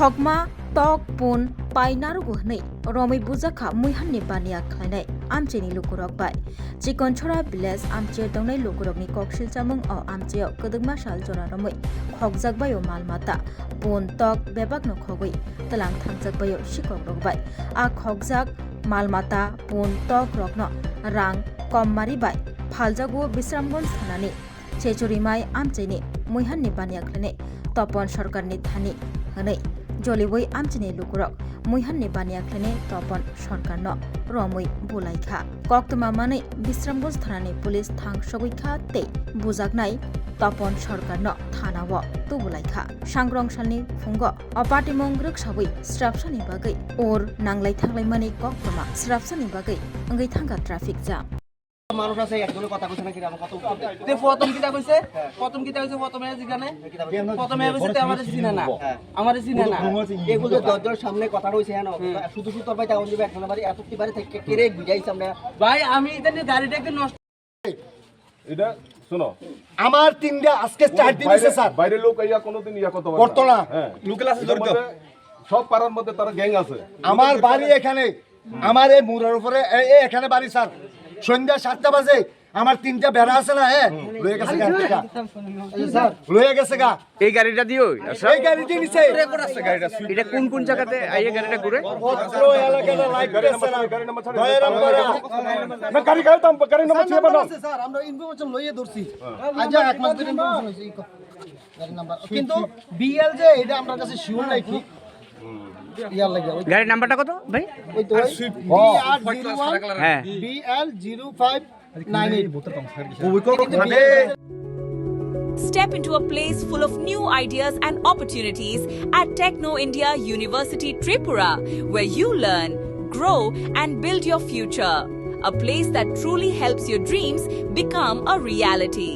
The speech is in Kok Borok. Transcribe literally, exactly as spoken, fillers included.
Khokma tok pun pai narugo hwnwi romwi bujakha muihanni baniya khlainai amchaini lukurok bai. Chikonchora village amchaio tongnai lukurokni koksilchamung o amchaio kwdwkma sal jora romwi khokjak baio mal mata, pun tok bebakno khogwi twlang thangjak baio sikongrok bai. A khokjak mal mata, pun tok rokno rang kom mari bai phaljago Bisramganj thanani Chechurimai amchaini muihanni baniya khlainai Topon Sarkarni thani hwnwi joliwi amchaini lukurok muihanni baniya khlainai Topon Sarkarno romwi bulaikha. Koktwma manwi Bisramganj thanani police thangsogwi kha tei bujaknai Topon Sarkarno thanao tubulaikha. Sangrong salni phungo o patimung rwksawi srapsani bagwi ur nanglai thanglaimani koktwma srapsani bagwi wngwi thangkha traffic jam. মানুষ আছে, একজনে কথা কইছে না কিনা, আমার কথা উত্তর দে। তে প্রথম কিতা কইছে? প্রথম কিতা কইছে? প্রথমে জিগানে? প্রথমে কইছে, "তে আমারে চিনে না। আমারে চিনে না।" এগুলো দরজার সামনে কথা রইছে, হ্যাঁ, শুধু শুধু তোর ভাই তখন দিবে, একজনের বাড়ি এত কি বাড়ি থেকে কেড়ে বুঝাইছে আমরা। ভাই, আমি এটা নিয়ে গাড়িটা একটু নষ্ট এটা শোনো, আমার তিনটা আজকে চার দিন বাইরে, হয়েছে, স্যার। বাইরের লোক ইয়া কোনোদিন ইয়া করতে পারে করতো না। হ্যাঁ। লোকাল আছে এটার জড়িত। মধ্যে সব পাড়ার মধ্যে তারা গ্যাং আছে। আমার বাড়ি এখানে, আমার এই মুড়ার উপরে, এই, এই এখানে বাড়ি, স্যার। সন্ধ্যা সাতটা বাজে আমার তিনটা বেড়া আছে না, হ্যাঁ, লয়ে গেছে গা, স্যার। লয়ে গেছে গা। এই গাড়িটা দিও, আচ্ছা। এই গাড়ি দিয়ে নিছে। এটা কোন কোন জায়গাতে এই গাড়িটা ঘুরে? অত্র এলাকাটা লাইট দিচ্ছে না। দয়ারাম পাড়া। না, গাড়ি, গাড়ি তো, গাড়ি নাম্বার ছিল না। স্যার, আমরা ইনফরমেশন লইয়ে ধরছি। আজ এক মাস ধরে ইনফরমেশন হইছে, এই ক-, গাড়ি নাম্বার। কিন্তু বিএল যে এটা আমার কাছে শিওর নাই ঠিক। ইয়ার লাগে, ওই গাড়ির নাম্বারটা কত ভাই? ওই তো ওই বিআর জিরো ওয়ান, হ্যাঁ। BL zero five nine eight. Step into a place full of new ideas and opportunities at Techno India University Tripura, where you learn, grow, and build your future. A place that truly helps your dreams become a reality.